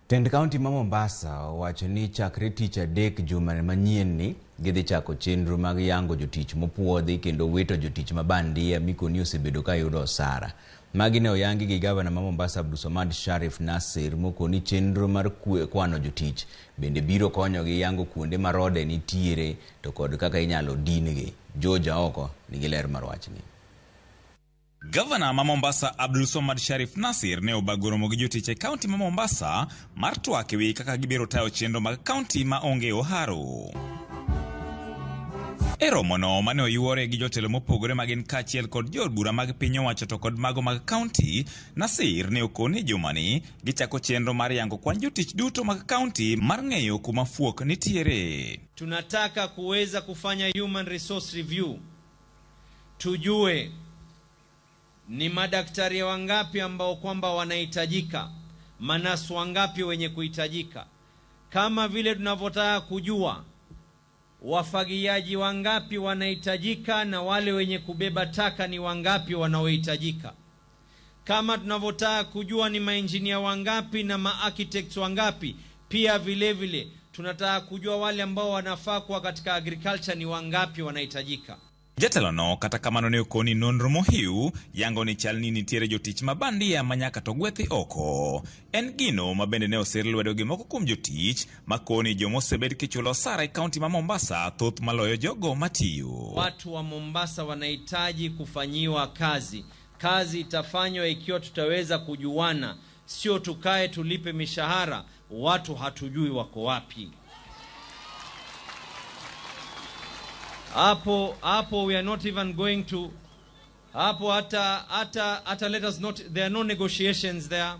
Tend kaunti ma Mombasa owacho ni chakre tich adek juma manyien ni gidhi chako chenro mag yango jotich mopuodhi kendo wito jotich ma bandia mikoni osebedo ka yudo osara. Magi ne oyangi gi gavana ma Mombasa Abdulswamad Sharif Nassir mokoni chenro mar kwano jotich bende biro konyogi yango kuonde ma rode nitiere to kod kaka inyalo din-gi. George Aoko nigi ler mar wachni. Gavana ma Mombasa Abdulswamad Sharif Nassir ne obago romo gi jotich e kaunti ma Mombasa mar twak ewi kaka gibiro tayo chenro mag kaunti ma onge oharo. E romono mane oyuore gi jotelo mopogore magin kaachiel kod jood bura mag piny owacho to kod mago mag kaunti, Nassir ne okoni jumani gichako chenro mar yango kwan jotich duto mag kaunti mar ng'eyo kuma fuok nitiere. Tunataka kuweza kufanya human resource review, tujue ni madaktari wangapi ambao kwamba wanahitajika, manasi wangapi wenye kuhitajika, kama vile tunavyotaka kujua wafagiaji wangapi wanahitajika na wale wenye kubeba taka ni wangapi wanaohitajika, kama tunavyotaka kujua ni mainjinia wangapi na maarchitects wangapi. Pia vile vile tunataka kujua wale ambao wanafaa kuwa katika agriculture ni wangapi wanahitajika. Jatelono kata kamano ne okoni nonro mohiu yango ni chal ni nitiere jotich ma bandia ma nyaka to gwethi oko. En gino ma bende ne osir lwedo gi moko kuom jotich makoni joma osebed kichulo osara e kaunti ma Mombasa thoth maloyo jogo matiyo. Watu wa Mombasa wanahitaji kufanyiwa kazi. Kazi itafanywa ikiwa tutaweza kujuana, sio tukae tulipe mishahara watu hatujui wako wapi. Hapo, hapo we are not even going to hapo hata, hata, hata let us not, there are no negotiations there.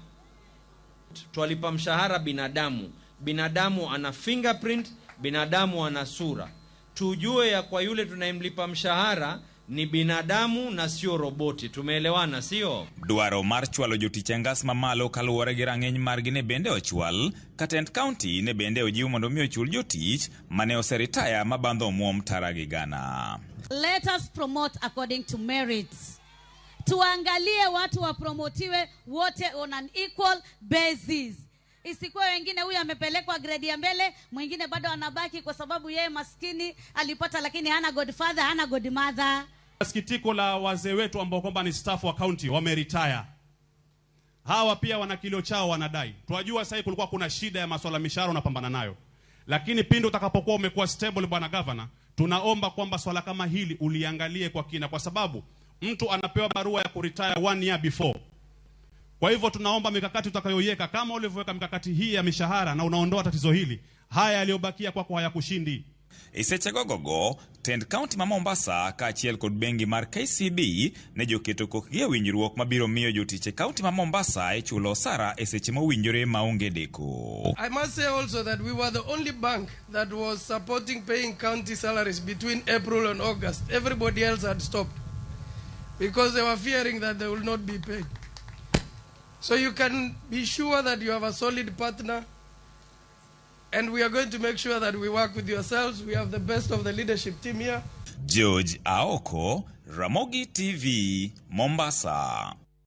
Twalipa mshahara binadamu. Binadamu ana fingerprint, binadamu ana sura. Tujue ya kwa yule tunayemlipa mshahara ni binadamu na sio roboti. Tumeelewana, sio? Dwaro mar chwalo jotich e ngas mamalo kaluwore gi rang'iny margi ne bende ochwal, ka tend kaunti ne bende ojiw mondo mi ochul jotich mane oseritaya mabandho omuom tara gi gana. Let us promote according to merits. Tuangalie watu wapromotiwe wote on an equal basis. Isikuwe wengine huyu amepelekwa grade ya mbele, mwingine bado anabaki kwa sababu yeye maskini alipata lakini hana godfather, hana godmother. Sikitiko la wazee wetu ambao kwamba ni staff wa county wameretire. Hawa pia wana kilio chao wanadai. Twajua sasa kulikuwa kuna shida ya masuala mishahara unapambana nayo. Lakini pindi utakapokuwa umekuwa stable bwana governor, tunaomba kwamba swala kama hili uliangalie kwa kina, kwa sababu mtu anapewa barua ya kuretire 1 year before. Kwa hivyo tunaomba mikakati utakayoiweka, kama ulivyoweka mikakati hii ya mishahara na unaondoa tatizo hili, haya yaliyobakia kwako hayakushindi. E seche gogogo, tend kaunti ma Mombasa kaachiel kod bengi mar KCB ne joketo kokgi e winjruok mabiro miyo jotich e kaunti ma Mombasa ichulo osara e seche mowinjore maonge deko. I must say also that we were the only bank that was supporting paying county salaries between April and August. Everybody else had stopped because they were fearing that they will not be paid. So you can be sure that you have a solid partner, and we are going to make sure that we work with yourselves. We have the best of the leadership team here. George Aoko, Ramogi TV, Mombasa.